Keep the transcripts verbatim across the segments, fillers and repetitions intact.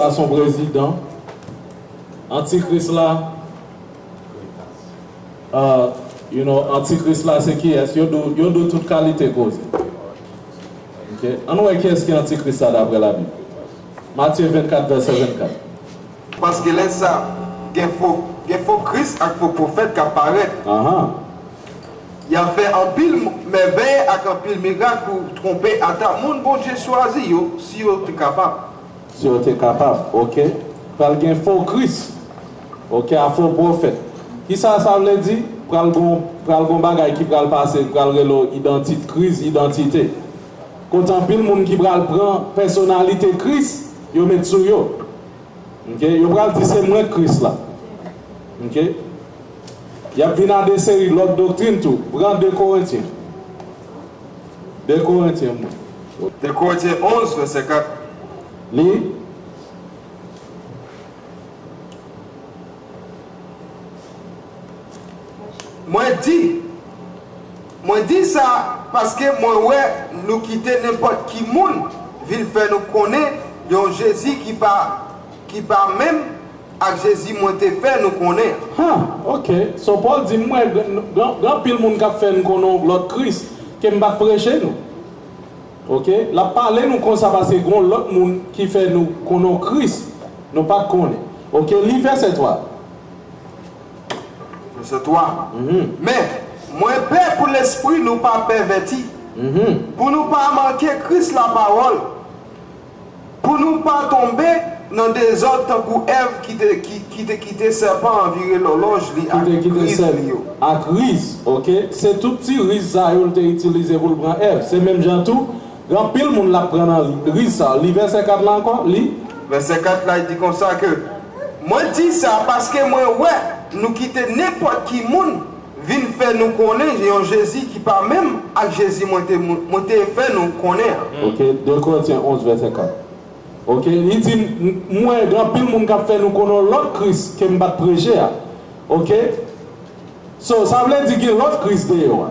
Sa se yon prezidan. Antikris la, uh, you know, antikris la se kiyès? Yo di w, yo di w tout kalite koze. Ok? Ann wè kiyès ki antikris la dapre Labib. Matye vennkat, vèsè vennkat. Paske lè sa, gen fo, gen fo Kris ak fo pwofèt k ap parèt. Ahan. Y ap fè anpil mèvèy ak anpil mirak pou twonpe ata moun Bondye chwazi yo, si yo te kapab. Si yo te kapab, ok. Pral gen fo Kris, ok, a fo pwofèt. Kisa sa vle di? Pral gon, pral gon bagay ki pral pase, pral rele w idantit-, kriz idantite. Kote anpil moun ki pral pran pèsonalite Kris, yo met sou yo. Ok? Yo pral di se mwen Kris la. Ok? Y ap vin a de seri lòt doktrin tou. Pran de Korentyen. De Korentyen, mwen. De Korentyen onz, vèsè kat. Li. Mwen di, mwen di sa paske mwen wè nou kite nenpòt ki moun vin fè nou konnen yon Jezi ki pa, ki pa menm ak Jezi mwen te fè nou konnen an. Ha, ok. So, Pòl di, "M wè gen, gen, gen anpil moun k ap fè n konnen yon lòt Kris ke m pa t preche nou." Ok? L ap pale nou konsa paske gen yon lòt moun ki fè nou konnen yon Kris nou pa t konnen. Ok, li vèsè twa. Vèsè twa. Mhm. Men, mwen pè pou lespri nou pa pèvèti, mhm, pou nou pa manke Kris lapawòl, pou nou pa tonbe nan dezòd tankou Èv ki te, ki, ki te kite sèpan an vire lòlòj li ak riz li yo. Ak riz, ok? Se tout ti riz sa yo l te itilize pou l pran Èv. Se menm jan tou, gen anpil moun l ap pran nan riz sa. Li vèsè kat la ankò, li. Vèsè kat la, li di konsa ke, "Mwen di sa paske mwen wè nou kite nenpòt ki moun vin fè nou konnen yon Jezi ki pa menm ak Jezi mwen te, mwen te fè nou konnen an." Ok, de Korentyen onz, vèsè kat. Ok, li di, "M, m wè gen anpil moun k ap fè nou konnen yon lòt Kris ke m pa t preche a." Ok? So, sa vle di gen lòt Kris deyò a.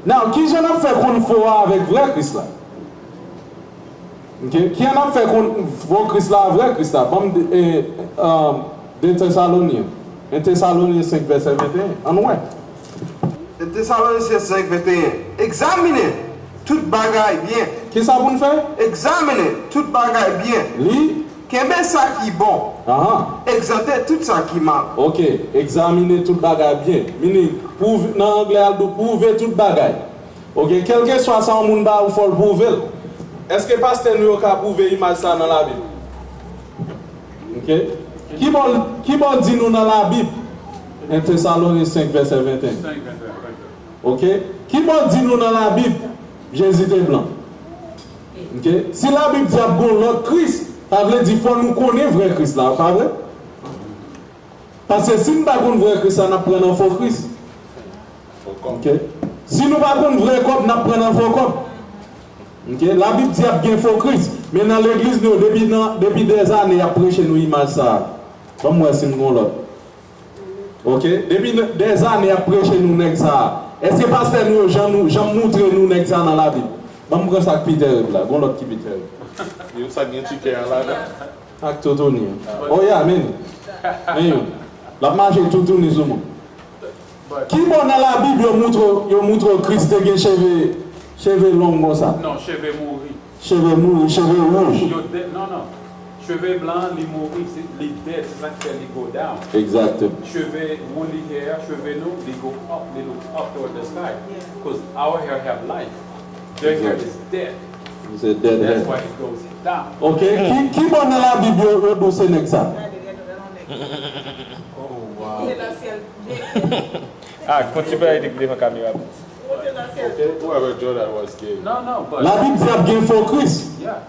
Now, kijan n ap fè konn fo a avèk vrè Kris la? Ok? Kijan n ap fè konn fo Kris la a vrè Kris la? Ban m de, e, um, de Tesalonyen. En Tesalonyen senk, vèsè venteyen. Ann wè. En Tesalonyen senk, venteyen. Egzamine tout bagay byen. Kisa pou n fè? Egzamine tout bagay byen. Li. Kenbe sa ki bon. Ahan. Egzante tout sa ki mal. Ok, egzamine tout bagay byen. Meaning, pwouve, nan anglè a l di w pwouve tout bagay. Ok, kèlkeswa sa yon moun ba ou, fò l pwouve l. Èske pastè nou yo ka pwouve imaj sa a nan Labib? Ok. Kibò, kibò di nou nan Labib? En Tesalonyen senk, vèsè venteyen. Ok. Kibò di nou nan Labib Jezi te blan? Ok. Si Labib di ap gen yon lòt Kris, sa vle di fò nou konnen vrè Kris la, pa vre? Paske si n pa konn vrè Kris la, n ap pran nan fo Kris. Ok. Si nou pa konn vrè kòb, n ap pran nan fo kòb. Ok. Labib di ap gen fo Kris, men nan legliz nou yo, depi nan, depi dèzane, y ap preche nou imaj sa a. Ban m wè si m gen yon lòt. Ok? Depi n-, dèzane y ap preche nou nèg sa a. Èske pastè nou yo jan nou, janm moutre nou nèg sa a nan Labib? Ban m pran sa k pi tèrib la. Gon lòt ki pi tèrib. Yo, sa gen tikè a ladan. Ak toutouni an. Oh yeah, men. Men yo. L ap mache toutouni sou moun. Ki bò nan Labib yo moutre, yo moutre w Kris te gen cheve, cheve long konsa? Non, cheve mouri. Cheve mouri, cheve wouj. Yo de-, non, non. Cheve blan, li mouri, se, li dead, se sa k fè li go down. Exactement. Cheve woolly hair, cheve nou, li go up, li look up toward the sky. 'Cause our hair have life. Their hair is dead. It's a dead hair. That's why it goes down. Ok, ki, ki bò nan Labib yo, yo di w se nèg sa? Oh, wow. Ah, kontinye pale devan kamera. Ok, whoever Jordan was gay. Non, non, but Labib di ap gen fo Kris. Yeah.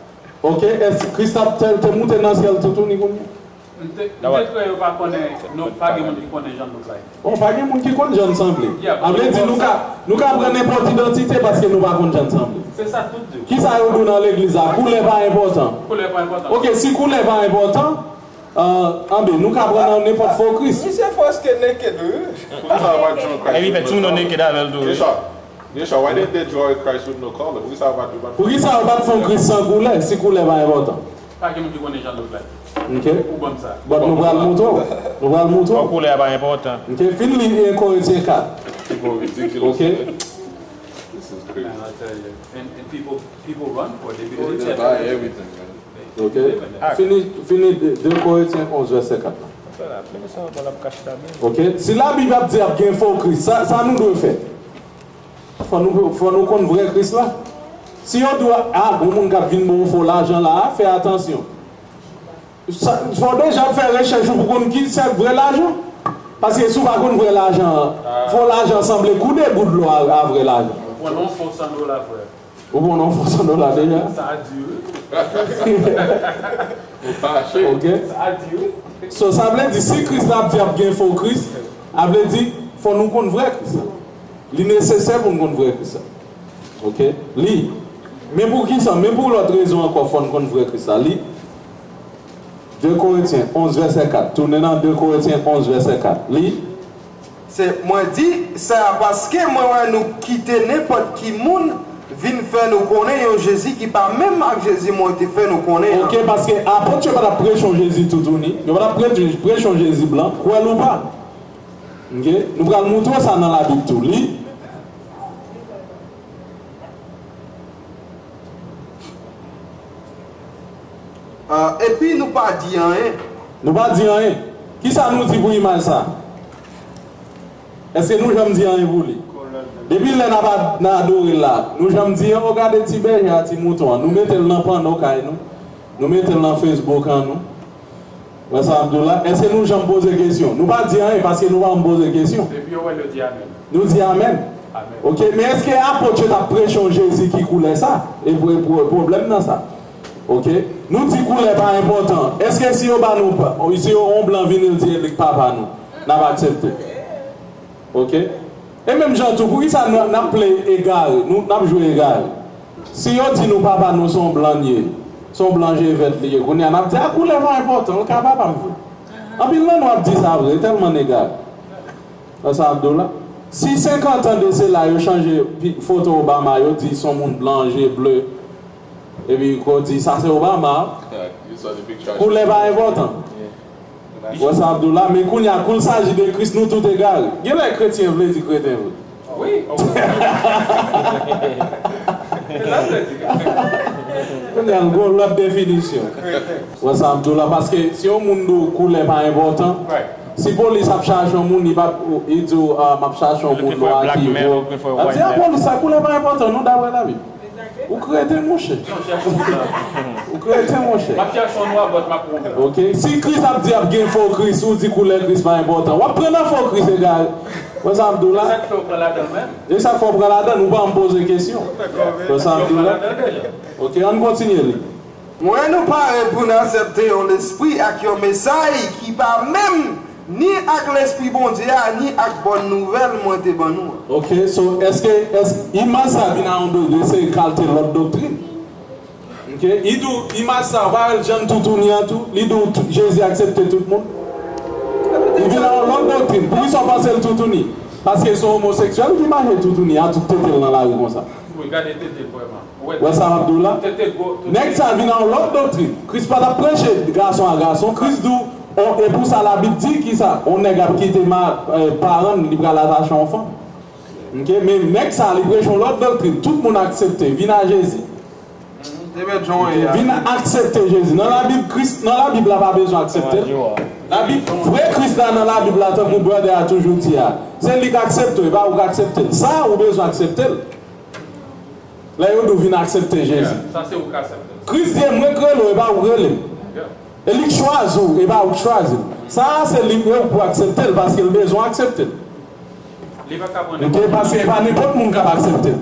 Ok, èske Kris ap te, te moute nan syèl toutouni kounye a? M te, m te kwè yo pa konnen, nou, pa gen moun ki konnen jan nou look like. Bon, pa gen moun ki konn jan n sanble. Yeah, a vle di, nou ka, nou ka pran nenpòt idantite paske nou pa konn jan n sanble. Se sa tout di. Kisa yo di w nan legliz la? Koulè pa enpòtan. Koulè pa enpòtan. Ok, si koulè pa enpòtan, Ah, anben, nou ka pran nan nenpòt fo Kris. Misye preske naked, wi. Poukisa yo pa t draw Christ with no color? Epi fè tou nou naked avè l tou, wi. Yeshua, Yeshua, why did they draw a Christ with no color? Poukisa yo pa t draw? Poukisa yo pa t fè yon Kris san koulè, si koulè pa enpòtan? Pa gen moun ki konnen jan l look like. Ok. Ou ban m sa. But nou pral montre w. Nou pral montre w. Koulè a pa enpòtan. Ok, fin li en Korentyen kat. Ok. This is crazy. And I tell you, and, and people people run for it. They be They buy everything, man. Ok. Fini, fini de Korentyen onz vèsè kat la. Ok. Si Labib ap di ap gen fo Kris, sa, sa nou dwe fè? Fò nou, fò nou konn vrè Kris la. Si yo di w, a, gon moun k ap vin ba w fo lajan la a, fè atansyon. Sa, fò w deja fè rechèch ou pou konn ki sèk vrè lajan. Paske si w pa konn vrè lajan an, fo lajan sanble kou de gout dlo a, a vrè lajan. Ou pran yon fo san dola, frè. Ou pran yon fo san dola deja? Sa a di wi. Ou fache. Ok. Sa a di wi. So, sa vle di, si Kris la ap di ap gen fo Kris, sa vle di, fò nou konn vrè Kris la. Li nesesè pou n konn vrè Kris la. Ok? Li. Men pou ki sa? Men pou lòt rezon ankò, fò n konn vrè Kris la. Li. de Korentyen onz vèsè kat. Tounen nan de Korentyen onz vèsè kat. Li. Se, mwen di sa paske mwen wè nou kite nenpòt ki moun vin fè nou konnen yon Jezi ki pa menm ak Jezi mwen te fè nou konnen an. Ok, paske apot yo pa t ap preche yon Jezi toutouni. Yo pa t ap preche, preche yon Jezi blan. Kwè l ou pa. Ok? Nou pral montre w sa nan Labib tou. Li. Ah, epi nou pa di anyen. Nou pa di anyen. Kisa nou di pou imaj sa? Èske nou janm di anyen pou li? Depi lè n ap ad- n adore l la, nou janm di, o, gade ti bèje a, ti mouton an. Nou mete l nan panno kay nou. Nou mete l nan Facebook an nou. Wè sa m di w la? Èske nou janm poze kesyon? Nou pa di anyen paske nou pa janm poze kesyon. Depi yo wè l, yo di amèn. Nou di amèn. Amèn. Ok, men èske apot yo t ap preche yon Jezi ki koulè sa? E pou, pou pwoblèm nan sa. Ok? Nou di koulè pa enpòtan. Èske si yo ba nou, pa- si yo yon blan vini l di li k papa nou, n ap aksepte? Ok? E menm jan tou, poukisa n n ap play egare? Nou, n ap jwe egare. Si yo di nou papa nou se yon blan l ye, se yon blan je vèt li ye, kounye a n ap di, a, koulè pa enpòtan, l ka papa m vre. Anpil nan nou ap di sa vre, e tèlman n egare. Wè sa m ap di w la? Si senkant an de sela yo chanje pi- foto Obama, yo di se yon moun blan, je ble, epi ko di sa se Obama, koulè pa enpòtan. Wè sa m ap di w la? Men kounye a, kou l saji de Kris, nou tout egare. Genlè kretyen vle di kreten vre. Wi. Kounye a, l gon lòt definisyon. Wè sa m ap di w la? Paske si yon moun di w koulè pa enpòtan, si polis ap chache yon moun, li p ap, li di w, a, m ap chache yon moun nwa ki vo. L ap di, a, polis, sa koulè pa enpòtan non, daprè Labib. Ou kreten, monchè. Ou kreten, monchè. M ap chache yon nwa, but m ap pran yon blan. Ok, si Kris ap di ap gen fo Kris, ou di koulè Kris pa enpòtan, w ap pran nan fo Kris, egare. Wè sa m ap di w la? Se sa k fè w pran ladan l menm. E sa k fè w pran ladan l, ou pa janm poze kesyon. Wè sa m ap di w la? Ok, ann kontinye li. Mwen wè nou pare pou n aksepte yon lespri ak yon mesay ki pa menm ni ak Lespri Bondye a, ni ak bòn nouvèl mwen te ban nou an. Ok, so, èske, èske imaj sa vin a yon degre, se kalte lòt doktrin? Ok, li di w, imaj sa, w pa wè l jan toutouni an tou? Li di w, tou- Jezi aksepte tout moun? Li vin a yon lòt doktrin. Poukisa w panse l toutouni? Paske se yon omoseksyèl ki mache toutouni, a tout tete l nan lari konsa. Wi, gade tete l vrèman. Wè sa m ap di w la? Nèg sa vin a yon lòt doktrin. Kris pa t ap preche gason a gason. Kris di w, on, e pou sa Labib di ki sa? On nèg ap kite ma, eh, paran l, li pral atache yon fanm. Ok? Men nèg sa, li preche yon lòt doktrin. Tout moun aksepte. Vin a Jezi. Vin aksepte Jezi. Nan Labib, Kris, nan Labib la pa bezwen aksepte l. Labib, vrè Kris la nan Labib la, tankou brother a toujou di a, se li k aksepte w, e pa ou k aksepte l. Sa a, ou bezwen aksepte l. Lè yo di w vin aksepte Jezi. Sa se ou k aksepte l. Kris di, e mwen k rele w, e pa ou k rele m. E li k chwazi w, e pa ou k chwazi l. Sa a, se li, e ou pou aksepte l, paske l bezwen aksepte l. Li pa ka pran Ok, paske e pa nenpòt moun k ap aksepte l.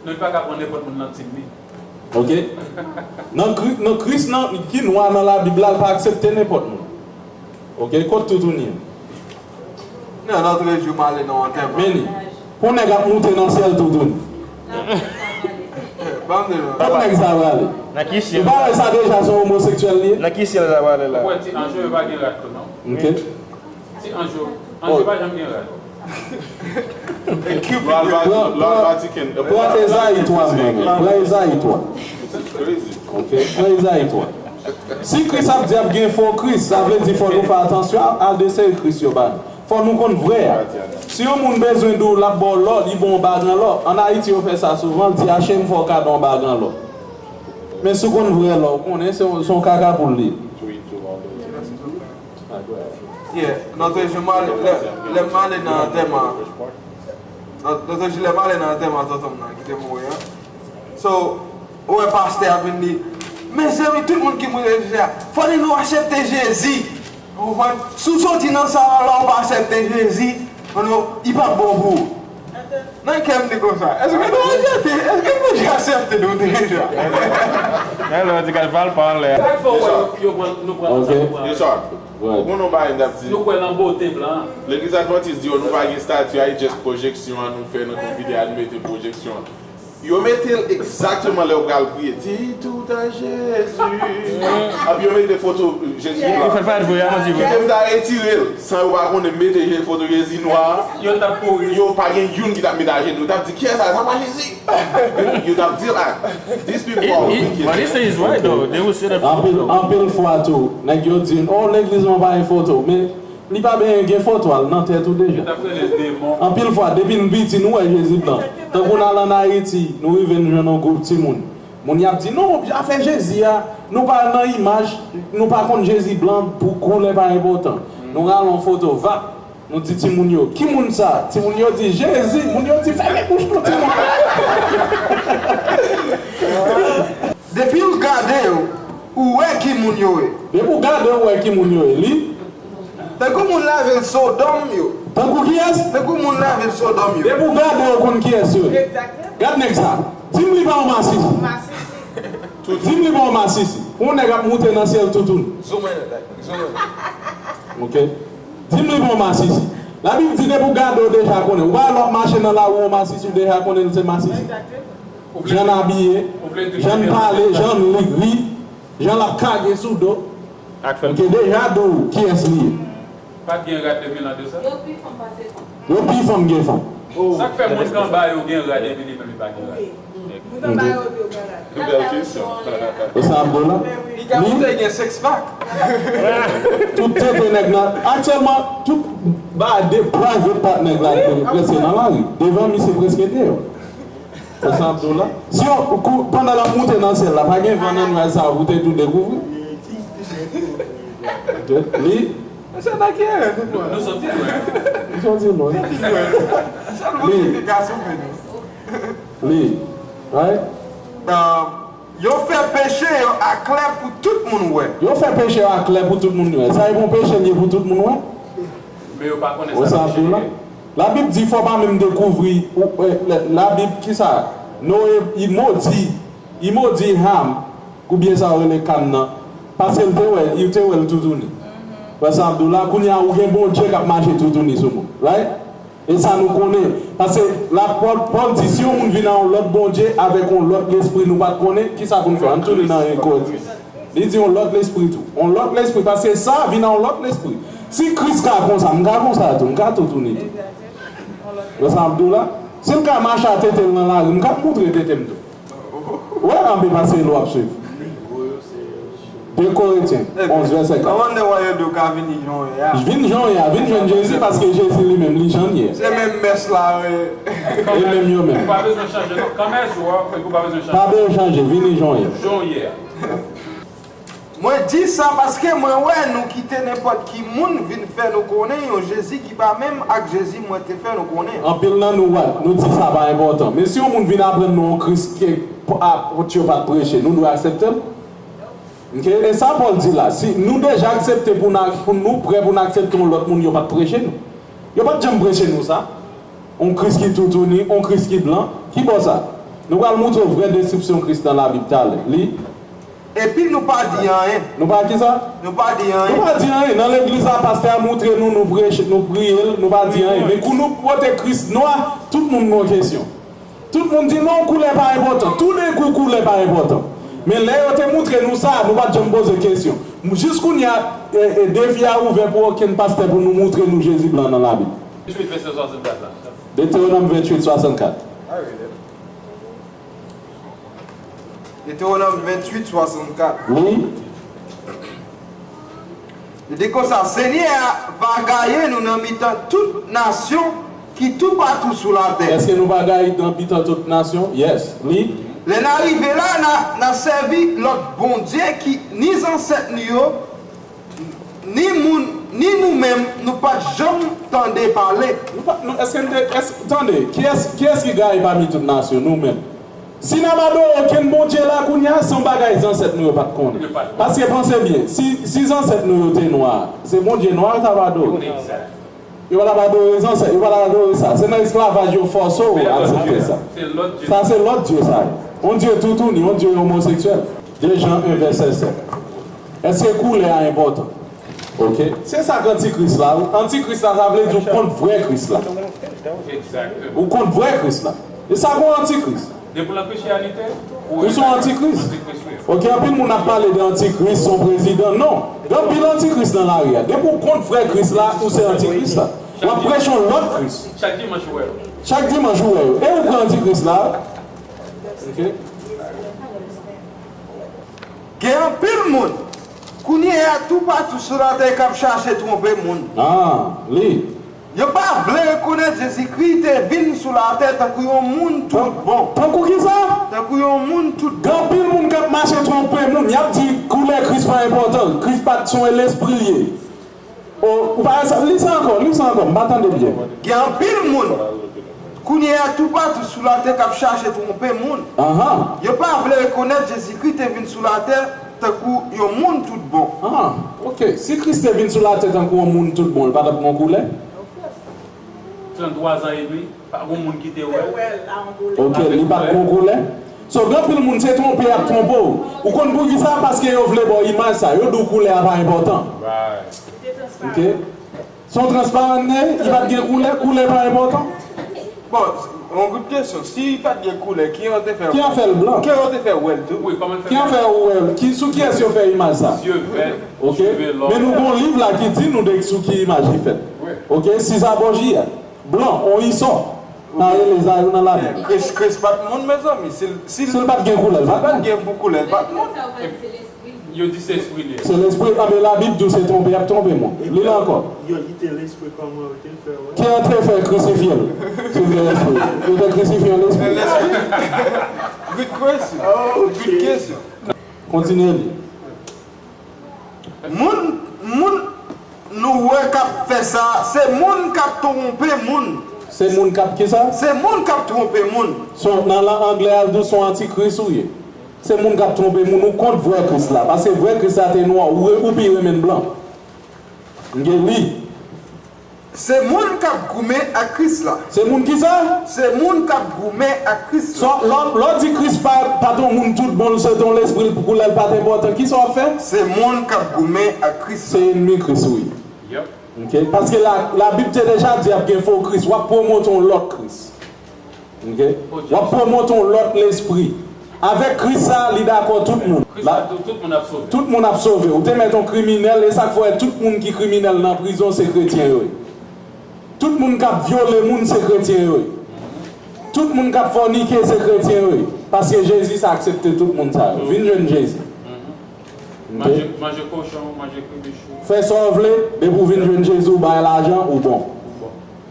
Non, li pa ka pran nenpòt moun nan tim li. Ok? Nan Kri- nan Kris nan, ki nwa nan Labib la, l pa aksepte nenpòt moun. Ok? Kot toutouni an? Non, lòt jou m ale nan antèman. Men li. Pou nèg ap moute nan syèl toutouni. Ban m de lòt. Kot nèg sa prale? Nan ki Ou syèl? pa wè sa deja se yon omoseksyèl li ye? Nan ki syèl sa prale la? Ou wè ti anj yo, yo pa gen rad tou non. Ok? Ti anj yo, anj yo pa janm gen rad. Lwa Vatican. Pran Ezayi twa, mwen. Pran Ezayi twa. Ok? Pran Ezayi twa. Si Kris ap di ap gen fo Kris, sa vle di fò nou fè atansyon a, a de seri Kris yo ba nou. Fò nou konn vrè a. Si yon moun bezwen di w l ap ba w lò, li ba w yon bag an lò. Ann Ayiti, yo fè sa souvan, l di achte m fè w kado yon bag an lò. Men si w konn vrè lò, ou konnen se yon, se yon kaka poul li ye. Yeah, lòt jou m ale, lè, lè m ale nan antèman, lòt jou lè m ale nan antèman tonton m nan ki te mouri an. So, ou wè pastè ap vin di, mezanmi, tout moun ki mouri jodi a, fò nou aksepte Jezi. Ou konprann? Si w soti nan sa a la, ou pa aksepte Jezi, non, li p ap bon pou ou. Nan kè m li konsa. Èske nou aksepte? Èske Bondye aksepte nou deja? Nan lè w di kal pral pa anlè. Sa k fè w wè yo pran, nou pran nan sa nou pran? Richard, ou konn yon bagay m t ap di. Nou kwè nan bote blan an. Legliz Advantis di yo nou pa gen stati a, e just pwojeksyon an nou fè nan konpitè a, nou mete pwojeksyon an. Yo mete l egzakteman lè w pral priye. Di tout a Jezi. Epi yo mete foto Jezi nwa. Yo fè l parèt vre, a manti vre. Kite m ta retire l san yo pa konnen m mete foto Jezi nwa. Yo t ap kouri. Yo pa gen youn ki t ap met ajenou. Yo t ap di, kiyès sa? Sa pa Jezi? Yo t ap di la. These people are wicked. What he say is right though. They will sit up. Anpil, anpil fwa tou, nèg yo di, oh, legliz mwen pa gen foto. Men, Li pa benyen gen foto a, l nan tèt ou deja. Anpil fwa, depi n piti, nou wè Jezi blan. Tankou n al ann Ayiti, nou rive n jwenn yon gwoup timoun. Moun y ap di, non, afè Jezi a, nou pa nan imaj, nou pa konn Jezi blan, pou koulè pa enpòtan. Nou rale yon foto, vap, nou di timoun yo, ki moun sa? Timoun yo di, Jezi! Moun yo di, fèmen bouch nou, timoun! Depi w gade yo, ou wè ki moun yo ye. Depi w gade yo, ou wè ki moun yo ye. Li. Tankou moun lavil Sodòm yo. Tankou kiyès? Tankou moun lavil Sodòm yo. Depi w gade yo, ou konn kiyès yo ye. Gad nèg sa. Di m li pa yon masisi. Di m li pa yon masisi. Yon nèg ap moute nan syèl toutouni. Zoumen, zoumen. Ok. Di m li pa yon masisi. Labib di depi w gade w deja konnen. Ou pa wè lè w ap mache nan lari yon masisi, ou deja konnen l se masisi. Jan l abiye, jan l pale, jan l li, jan l ap kage sou do. Ou te deja di w kiyès li ye. Pa t gen rad depi nan de sa? Yo pi fanm pase fanm. Yo pi fanm gen fanm. Sa k fè moun k anba yo gen rad epi li menm li pa gen rad? Moun anba yo pi yo gen rad. Bèl kesyon. E sa ap bon la? Li ka montre gen sex pack. Tout tete nèg nan. Aktyèlman, tout ba de private part nèg la prèske nan lari. Devan misye prèske deyò. Konsa ap di w la. Si yo, kou, pandan l ap moute nan syèl la, pa gen van nan nwaj sa a pou te tou dekouvri. Li. Mesye nan ki erè nou pran? Nou soti lwen. Nou soti lwen. Li. Li. Right? Yo fè peche yo aklè pou tout moun wè. Yo fè peche yo aklè pou tout moun wè. Sa e bon peche li ye pou tout moun wè? Men yo pa konnen sa peche li ye. Labib di fò w pa menm dekouvri ou, e, Labib ki sa? Noye, li modi, li modi Ham, oubyen sa yo rele Kam nan, paske l te wè, li te wè l toutouni. Wè sa m ap di w la, kounye a ou gen Bondye k ap mache toutouni sou moun. Right? E sa nou konnen. Paske la, Pòl, Pòl di si yon moun vin a yon lòt Bondye avèk yon lòt lespri nou pa t konnen, kisa pou n fè? Ann tounen nan Korenti. Li di yon lòt lespri tou. Yon lòt lespri, paske sa vin a yon lòt lespri. Si Kris ka konsa, m ka konsa tou, m ka toutouni tou. Wè sa m ap di w la? Si l ka mache a tete l nan lari, m ka moutre tete m tou. Wè anbe pase l w ap swiv. De Korentyen onz vèsè kat. Kòmandè wa yo di w ka vini jan w ye a. Vin jan w ye a, vin jwenn Jezi paske Jezi li menm li jan l ye. Se menm mès la wi. E menm yo menm. Ou pa bezwen chanje non. Kanmè jou a, ou pa bezwen chanje. Pa bezwen chanje, vini jan w ye. Jan w ye a. Mwen di sa paske mwen wè nou kite nenpòt ki moun vin fè nou konnen yon Jezi ki pa menm ak Jezi mwen te fè nou konnen an. Anpil nan nou, what, nou di sa pa enpòtan. Men si yon moun vin aprann nou yon Kris ke apot yo pa t preche, nou dwe aksepte l? Ok? E sa Pòl di la, si nou deja aksepte pou n, pou nou prè pou n aksepte yon lòt moun yo pa t preche nou. Yo pa t janm preche nou sa. Yon Kris ki toutouni, yon Kris ki blan. Ki bò sa? Nou pral moutre w vrè deskripsyon Kris nan Labib talè. Li. Epi nou pa di anyen. Nou pa kisa? Nou pa di anyen. Nou pa di anyen. Nan legliz la, pastè a moutre nou, nou preche, nou priye l, nou pa di anyen. Men kou nou pote Kris nwa, tout moun gen yon kesyon. Tout moun di non, koulè pa enpòtan. Toudenkou, koulè pa enpòtan. Men lè yo te moutre nou sa, nou pa t janm poze kesyon. Jis kounye a, e, e, defi a ouvè pou okenn pastè pou nou moutre nou Jezi blan nan Labib. Venntuit vèsè swasannkat la. Detewonòm venntuit swasannkat. Detewonòm venntuit swasannkat. Li. Li di konsa, Senyè a va gaye nou nan mitan tout nasyon ki toupatou sou latè. Èske nou va gaye nan mitan tout nasyon? Yes. Li. Lè n a rive la, n a, n a sèvi lòt bondye ki ni zansèt nou yo, ni moun, ni nou menm, nou pa t janm tande pale. Nou pa, nou, èske n te, èske, tande, kiyès, kiyès ki gaye pami tout nasyon? Nou menm. Si n ap adore okenn bondye la kounye a, se yon bagay zansèt nou yo pa t konnen. Paske panse byen, si, si zansèt nou yo te nwa, se bondye nwa yo t ap adore. Yo pa t ap adore zansèt, yo pa t ap adore sa. Se nan esklavaj yo fòse w aksepte sa. Sa se lòt dye sa. Yon dye toutouni, yon dye omoseksyèl. De Jan en vèsè sèt. Èske koulè a enpòtan? Ok. Se sa k antikris la, wi. Antikris la, sa vle di w kont vrè Kris la. Ou kont vrè Kris la. E sa gon antikris. Depi w nan Christianity, ou se yon antikris. Ok, anpil moun ap pale de antikris, se yon prezidan. Non. Gen anpil antikris nan lari a. Depi w kont vrè Kris la, ou se antikris la. W ap preche yon lòt Kris. Chak dimanch ou wè yo. Chak dimanch ou wè yo. E ou pran antikris la. Ok. Gen anpil moun kounye a toupatou sou latè k ap chache twonpe moun. Ah, li. Yo pa vle rekonèt Jezikri te vin sou latè tankou yon moun tout bon. Tankou kisa? Tankou yon moun tout bon. Gen anpil moun k ap mache twonpe moun. Y ap di koulè Kris pa enpòtan. Kris pa t se yon lespri l ye. O, ou pa sa, li sa ankò, li sa ankò, m pa tande byen. Gen anpil moun kounye a toupatou sou latè k ap chache twonpe moun. Ahan. Yo pa vle rekonèt Jezikri te vin sou latè tankou yon moun tout bon. Ah, ok. Si Kris te vin sou latè tankou yon moun tout bon, li pa t ap gen koulè? Tranntwa zan edmi, pa gen moun ki te wè l. Ok, li pa t gen koulè. So, gen anpil moun, se twonpe y ap twonpe w. Ou konn poukisa? Paske yo vle ba w imaj sa. Yo di w koulè a pa enpòtan. Ok? Se yon transparan li ye, li pa t gen koulè, koulè pa enpòtan. Bon, yon grenn kesyon. Si li pa t gen koulè, kijan yo te fè, kijan fè l blan? Kijan yo te fè wè l tou? Kijan fè ou wè l? Ki, sou kiyès yo fè imaj sa? Ok? Men nou gen yon liv la ki di nou de sou ki imaj li fèt. Ok? Siza Bòji a. Blan, on isò. Sa rele Zayou nan Labib. Kris, Kris pa t moun, mezanmi. Si l, si l pa t gen koulè, l pa t moun. Si l pa t gen pou koulè, l pa t moun. Yo di se lespri li ye. Se lespri, anben Labib di w se twonpe y ap twonpe moun. Li la ankò. Yo, li te lespri kòman yo te fè wè. Ki an te fè krisifye l? Si l te lespri. Yo te krisifye yon lespri. Good question. Good question. Kontinye li. Moun, moun nou wè k ap fè sa, se moun k ap twonpe moun. Se moun k ap kisa? Se moun k ap twonpe moun. So, nan lang anglè a, l di w se yon antikris ou ye. Se moun k ap twonpe moun, ou kont vrè Kris la. Paske vrè Kris la te nwa, ou, ou pi renmen l blan. M gen li. Se moun k ap goumen ak Kris la. Se moun kisa? Se moun k ap goumen ak Kris la. So, lè, lè w di Kris pa, pa t yon moun tout bon, l se t yon lespri, l pou koulè l pa t enpòtan, kisa w ap fè? Se moun k ap goumen ak Kris la. Se ènmi Kris ou ye. Ok? Paske la, Labib te deja di ap gen fo Kris, w ap pwomote yon lòt Kris. Ok? W ap pwomote yon lòt lespri. Avèk Kris sa, li dakò tout moun. Kris la, tout, tout moun ap sove. Tout moun ap sove. Ou te mèt yon kriminèl, e sa k fè tout moun ki kriminèl nan prizon, se kretyen yo ye. Tout moun k ap vyole moun, se kretyen yo ye. Tout moun k ap fònike, se kretyen yo ye. Paske Jezi sa aksepte tout moun sa yo. Vin jwenn Jezi. Ok? Manje, manje kochon, manje kribichou. Fè sa w vle, depi w vin jwenn Jezi, w bay lajan, ou bon.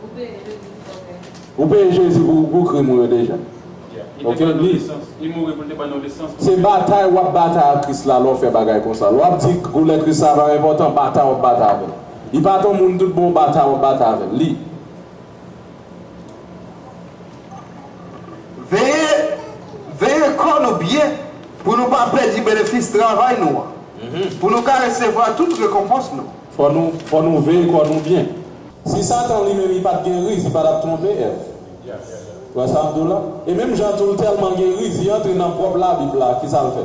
Ou bon. Ou peye Jezi pou, pou krim ou yo deja. Ok, li. Li mouri pou l te ban nou lisans. Se batay w ap batay ak Kris la lè w fè bagay konsa. Lè w ap di koulè Kris la pa enpòtan, batay w ap batay avè l. Li pa t yon moun tout bon, batay w ap batay avè l. Li. Veye, veye kò nou byen pou nou pa pèdi benefis travay nou an, pou nou ka resevwa tout rekonpans nou. Fò nou, fò nou veye kò nou byen. Si Satan li menm li pa t gen riz, li pa t ap twonpe Èv. Ou wè sa m di w la? E menm jan tou, l tèlman gen riz, li antre nan pwòp Labib la, kisa l fè?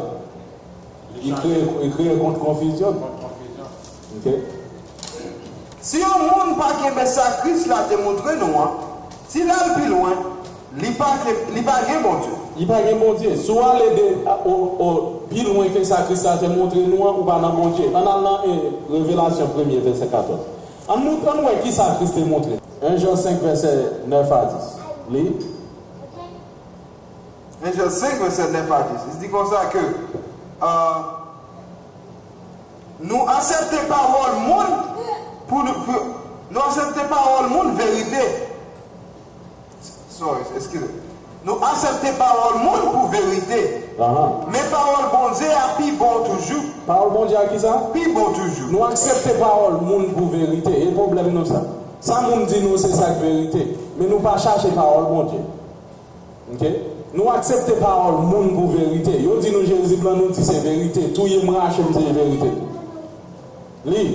Li kreye, li kreye kont konfizyon. Ok? Si yon moun pa kenbe sa Kris la te montre nou an, si l al pi lwen, li pa ke, li pa gen Bondye. Li pa gen Bondye. Si w ale de, o, o, pi lwen ke sa Kris la te montre nou an, ou pa nan Bondye. Ann al nan, e, Revelasyon premye, vèsè katòz. Ann mont-, ann wè kisa Kris te montre. En Jan senk, vèsè nèf a dis. Li. En Jan senk, vèsè nèf a dis. Li di konsa ke, euh, nou aksepte pawòl moun Pou nou, pou nou aksepte pawòl moun, verite. Sorry, eskize. Nou aksepte pawòl moun pou verite. Ahan. Men pawòl Bondye a pi bon toujou. Pawòl Bondye a ki sa? Pi bon toujou. Nou aksepte pawòl moun pou verite. E pwoblèm nou sa. Sa moun di nou se sa k verite. Men nou pa chache pawòl Bondye. Ok? Nou aksepte pawòl moun pou verite. Yo di nou Jezi blan, nou di se verite. Touye m, rache m, se verite. Li.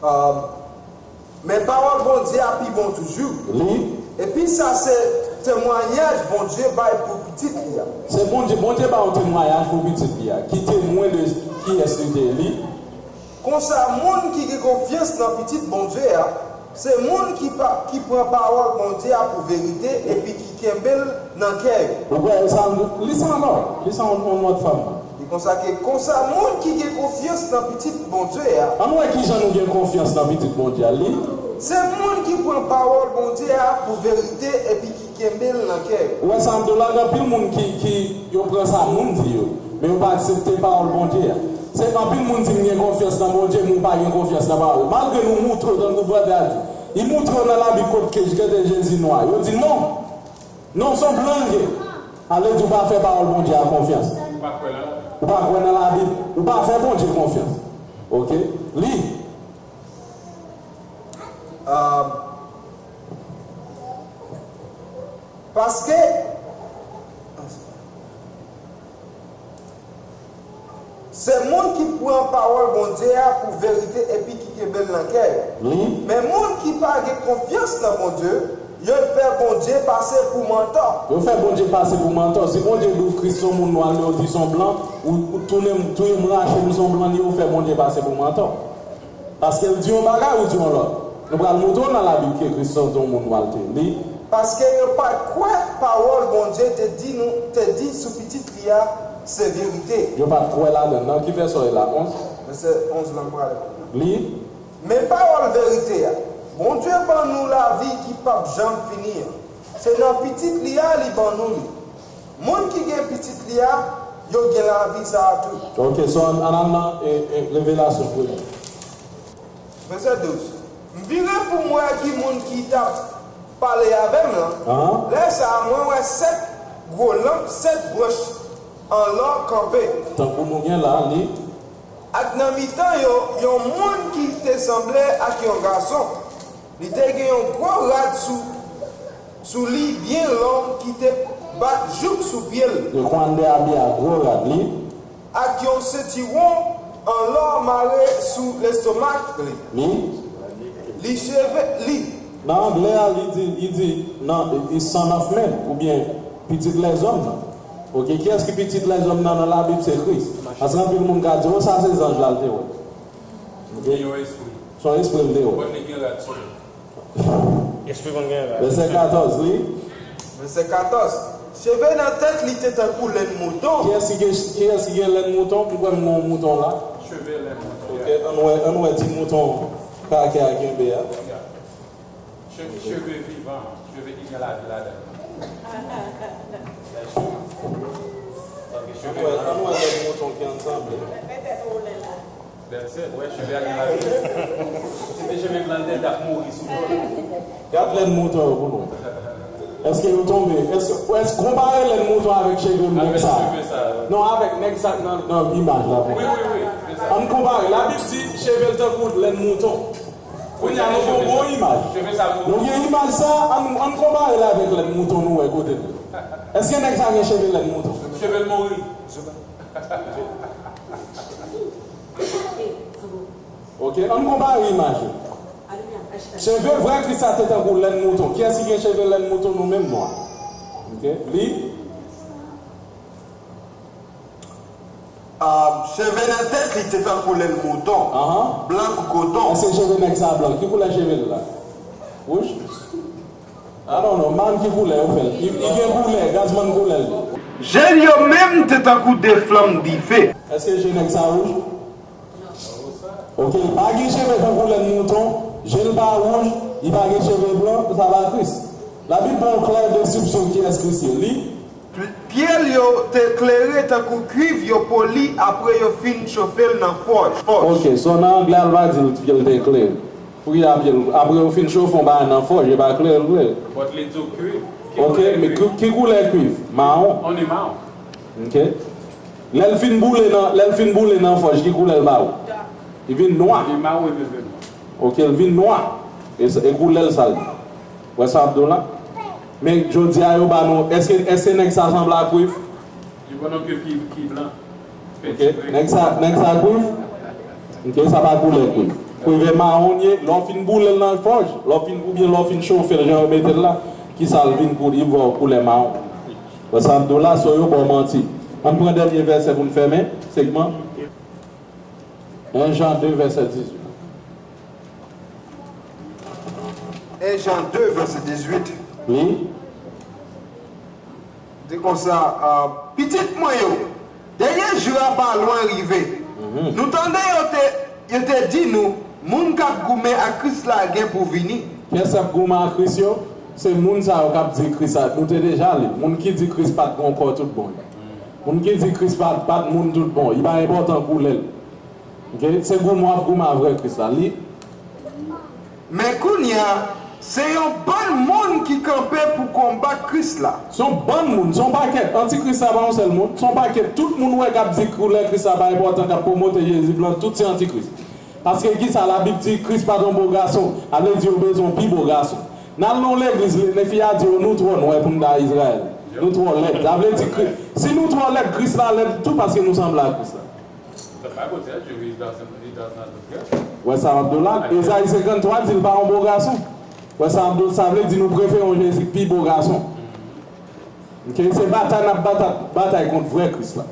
Um, men pawòl Bondye a pi bon toujou. Li. Epi sa se temwayaj Bondye bay pou pitit li a. Se Bondye, Bondye ba yon temwayaj pou pitit li a. Ki temwen de kiyès li te ye. Konsa, moun ki gen konfyans nan Pitit Bondye a, se moun ki pa, ki pran pawòl Bondye a pou verite epi ki kenbe l nan kè yo. Ou kwè sa, li sa ankò, li sa yon, yon lòt fòm. Li konsa ke, konsa, moun ki gen konfyans nan Pitit Bondye a. Ann wè ki jan nou gen konfyans nan Pitit Bondye a, li. Se moun ki pran pawòl Bondye a pou verite epi ki kenbe l nan kè yo. Ou wè sa m di w la, gen anpil moun ki, ki, yo pran sa moun di yo, men yo pa aksepte pawòl Bondye a. Se anpil moun di m gen konfyans nan Bondye, men w pa gen konfyans nan pawòl. Malgre nou moutre w, tankou brother a di, li moutre w nan Labib kot ke, kote Jezi nwa. Yo di non. Non, se yon blan l ye. Ale di w pa fè pawòl Bondye a konfyans. Ou pa kwè nan Labib. Ou pa kwè nan Labib. Ou pa fè Bondye konfyans. Ok? Li. Um, Paske se moun ki pran pawòl Bondye a pou verite epi ki kenbe l nan kè yo. Li. Men moun ki pa gen konfyans nan Bondye, yo fè Bondye pase pou mantò. Yo fè Bondye pase pou mantò. Si Bondye di w Kris se yon moun nwa, yo di se yon blan, ou, ou tounen m, touye m, rache m, se yon blan li ye, ou fè Bondye pase pou mantò. Paske l di yon bagay, ou di yon lòt. Nou pral montre w nan Labib ke Kris se yon moun nwa l te ye. Li. Paske yo pa t kwè pawòl Bondye te di nou, te di sou Pitit li a, se verite. Yo pa t kwè ladan l. Nan ki vèsè w ye la? Onz? Vèsè onz la m prale. Li. Men pawòl verite a, Bondye ban nou lavi ki p ap janm fini an. Se nan Pitit li a li ban nou li. Moun ki gen Pitit li a, yo gen lavi sa a tou. Ok, so ann, ann al nan e, e, Revelasyon premye. Vèsè douz. M vire pou m wè ki moun ki t ap pale avè m lan. Ahan. Lè sa a, mwen wè sèt gwo lanp, sèt branch an lò kanpe. Tankou nou gen la, li. Ak nan mitan yo, yon moun ki te sanble ak yon gason. Li te gen yon gwo rad sou, sou li byen long ki te bat jouk sou pye l. Yo kwande abye a gwo rad li. Ak yon sentiwon an lò mare sou lestomak li. Li. Li cheve, li. Nan anglè a, li di, li di, nan, is son of man, oubyen pitit lèzòm nan. Ok, kiyès ki pitit lèzòm nan nan Labib? Se Kris. Paske anpil moun ka di, o, sa se zanj la l te wè. Ok? Li yon espri. Se yon espri l te wè. Bon, li gen rad sou li. Espri konn gen rad. Vèsè katòz, li. Vèsè katòz. Cheve nan tèt li te tankou lenn mouton. Kiyès ki gen, kiyès ki gen lenn mouton? M kwè m gen yon mouton la. Cheve lenn mouton. Ok, ann wè, ann wè ti mouton Kake a kenbe a. Cheve, cheve vivan, cheve ki gen lavi ladan l. Ann wè, ann wè lèt mouton ki ann sanble. That's it, wè, cheve a gen lavi. Si te cheve blan, li te t ap mouri sou do l. Gad lèt mouton yo pou nou. Èske yo tonbe? Èske, èske konpare lèt mouton avèk cheve nèg sa? Avèk cheve sa. Non, avèk nèg sa nan, nan imaj la pou nou. Wi, wi, wi, se sa. Ann konpare. Labib di cheve l tankou lèt mouton. Kounye a, nou gen yon bon imaj. Cheve sa pou nou. Nou gen imaj sa, ann, ann konpare l avèk lèt mouton nou wè kote l. Èske nèg sa gen cheve lèt mouton? Cheve l mouri. Ok, ann konpare imaj yo. Cheve vrè Kris la te tankou lenn mouton. Kiyès ki gen cheve lenn mouton nou menm nwa? Ok, li. Ah, cheve nan tèt li te tankou lenn mouton, ahan, blan kou koton. Èske cheve nèg sa blan? Ki koulè cheve l la? Wouj? I don't know, man, ki koulè yo fè l? Li, li gen koulè, gazman koulè l. Je l yo menm te tankou de flanm dife. Èske je nèg sa wouj? Ok, li pa gen cheve tankou lenn mouton, je l pa wouj, li pa gen cheve blan, sa pa Kris. Labib ba w klè deskripsyon kiyès Kris ye. Li. Pye l yo te klere tankou kwiv yo poli apre yo fin chofe l nan fòj. Fòj. Ok, so nan anglè a l pa di l pye l te klere. Pou ki apre yo fin chofe yon bagay nan fòj, e pa klere l klere. But li di w kwiv. Ok, men ki koulè kwiv? Mawon. Only mawon. Ok. Lè l fin boule nan, lè l fin boule nan fòj, ki koulè l ba ou? Li vin nwa. Li mawon, li vin nwa. Ok, l vin nwa. E, e koulè l sa l ye. Wè sa m ap di w la? Men jodi a yo ba nou, èske, èske nèg sa sanble ak kwiv? Li pran yon kwiv ki, ki blan. Ok, nèg sa, nèg sa kwiv? Ok, sa pa koulè kwiv. Kwiv e mawon ye, lè w fin boule l nan fòj, lè w fin, oubyen lè w fin chofe l jan yo mete l la, kisa l vin koulè, li ba w koulè mawon. Wè sa m di w la, so yo ba w manti. Ann pran dènye vèsè pou n fèmen segman. En Jan de vèsè dizuit. En Jan de vèsè dizuit. Li. Di konsa, pitit mwen yo, dènye jou a pa lwen rive. Nou tande yo te, yo te di nou, moun k ap goumen ak Kris la gen pou vini. Kiyès k ap goumen ak Kris yo? Se moun sa yo k ap di Kris la, nou te deja li. Moun ki di Kris pa t gen yon kò tout bon. Moun ki di Kris pa, pa t moun tout bon. Li pa enpòtan koulè l. Ok? Se goumen w ap goumen a vrè Kris la. Li. Men kounye a, se yon bann moun ki kanpe pou konbat Kris la. Se yon bann moun, se yon pakèt. Antikris la pa yon sèl moun. Se yon pakèt. Tout moun ou wè k ap di koulè Kris la pa enpòtan, k ap pwomote Jezi blan, tout se antikris. Paske kisa Labib di, Kris pa t yon bo gason. Sa vle di yo bezwen yon pi bo gason. N al nan yon legliz, le, le fi a di yo, nou twò nwè pou n ta Izrayèl. Nou twò lèd. Sa vle di, Kri, si nou twò lèd, Kris la lèd tou paske nou sanble a Kris la. Wè sa m ap di w la? Ezayi senkanntwa di l pa yon bo gason. Wè sa m ap di w, sa vle di nou prefere yon Jezi k pi bo gason. Ok, se batay n ap batay, batay kont vrè Kris la.